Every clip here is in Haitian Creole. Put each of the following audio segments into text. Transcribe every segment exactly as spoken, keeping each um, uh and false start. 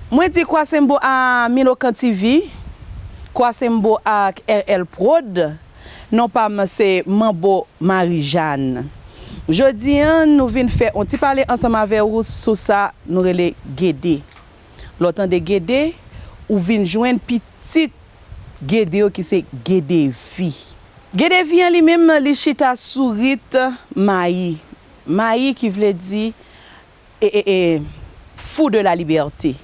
Mwen di kwasembo a Minokan T V, kwasembo ak R L Prod, non pa m se Manbo Marijàn. Jodi a, nou vin fè yon ti pale ansanm avè ou sou sa nou rele gede. Lè w tande gede, ou vin jwenn pitit gede yo ki se gede vi. Gede vi an li menm, li chita sou rit mayi. Mayi ki vle di e, e, e, fou de la liberté.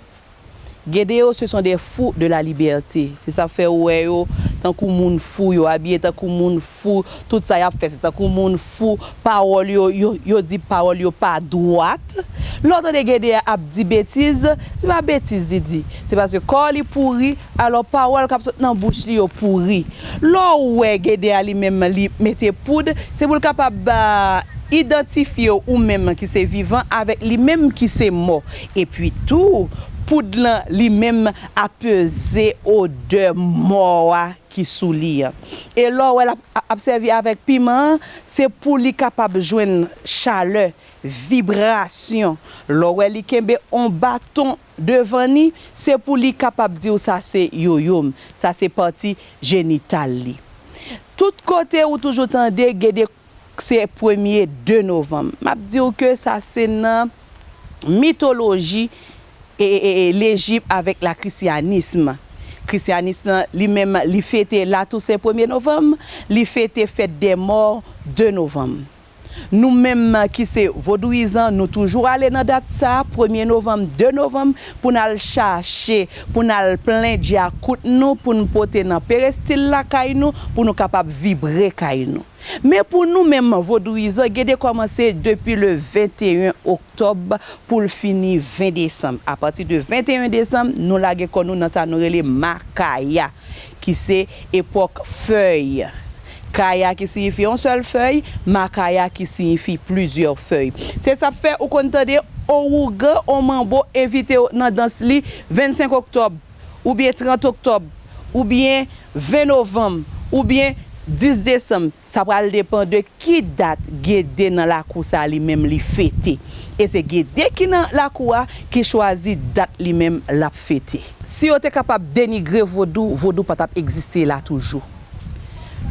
Gede yo, ce sont des fous de la liberté. Se sa fè ou wè yo tankou moun fou, yo abiye tankou moun fou, tout sa y ap fè, se tankou moun fou, pawòl yo, yo, yo di pawòl yo pa dwat. Lè w tande gede a ap di betiz, se pa betiz li di, se paske kò li pouri, alò pawòl k ap sot nan bouch li yo pouri. Lè w wè gede a li menm li mete poud, se pou l kapab, ah, idantifye ou menm ki se vivan avèk li menm ki se mò. Epi tou, poud lan li menm apeze odè mò a ki sou li an. E lè w wè l ap, ap sèvi avèk piman an, se pou li kapab jwenn chalè, vibrasyon. Lè w wè li kenbe on baton devan ni, se pou li kapab di w sa se yoyo m, sa se pati jenital li. Tout kote ou toujou tande gede se premye de novanm. M ap di w ke sa se nan mitoloji e, e, e, Lejip avèk la krisyanism. Krisyanism nan, li menm, li fete Latousen premye novanm, li fete fèt dè mò de novanm. Nou menm ki se vodouyizan, nou toujou ale nan dat sa, premye novanm, de novanm, pou n al chache, pou n al plen djakout nou, pou n pote nan perestil lakay nou, pou nou kapab vibre kay nou. Men pou nou menm vodouyizan, gede kòmanse depi le venteyen oktòb pou l fini ven desanm. Apati de venteyen desanm, nou lage kò nou nan sa nou rele makaya, ki se epòk fèy. Kaya ki siyifi yon sèl fèy, makaya ki siyifi plizyè fèy. Se sa k fè ou konn tande on wougan, on manbo envite w nan dans li vennsenk oktòb, oubyen trant oktòb, oubyen ven novanm, oubyen dis desanm. Sa pral depann de ki dat gede nan lakou sa li menm li fete. E se gede ki nan lakou a ki chwazi dat li menm l ap fete. Si yo te kapab denigre vodou, vodou pa t ap egziste la toujou.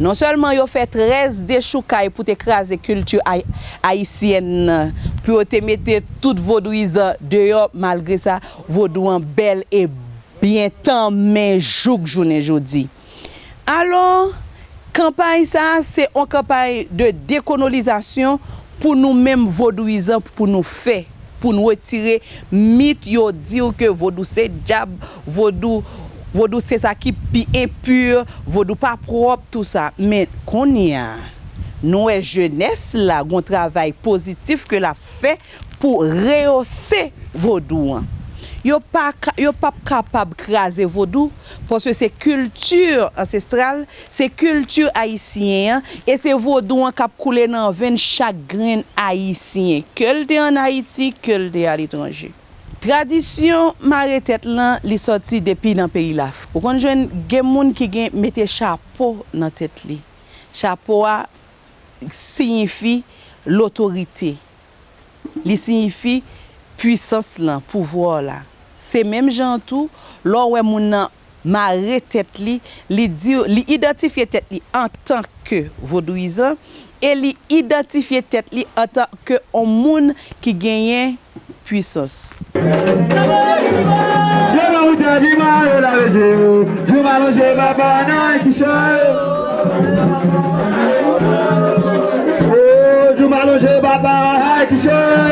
Non sèlman yo fè trèz dechoukay pou te kraze kilti ay-, ayisyèn nan, pou yo te mete tout vodouyizan deyò, malgre sa, vodou an bèl e byen tanmen jouk jounen jodi. Alò, kanpay sa a, se yon kanpay de dekolonizasyon pou nou menm vodouyizan, pou nou fè, pou nou retire mit yo di w ke vodou se dyab, vodou, vodou se sa ki pi enpi, vodou pa pwòp, tou sa. Men kounye a, nou wè jenès la gon travay pozitif ke l ap fè pou reyose vodou an. Yo pa ka, yo p ap kapab kraze vodou, paske se kilti ansestral, se kilti ayisyen an, e se vodou an k ap koule nan venn chak grenn ayisyen, ke l te ann Ayiti, ke l te aletranje. Tradisyon mare tèt lan, li sòti depi nan peyi Lafrik. Ou konn jwenn gen moun ki gen mete chapo nan tèt li. Chapo a siyifi lotorite. Li siyifi pwisans lan, pouvwa la. Se menm jan an tou, lè w wè moun nan mare tèt li, li di, li idantifye tèt li antanke vodouyizan e li idantifye tèt li antanke yon moun ki genyen pwisans. Lè mwen ou tèt li mare la reje yo, jou m alonje papa nan kichòy. Oh, jou m alonje papa nan kichòy.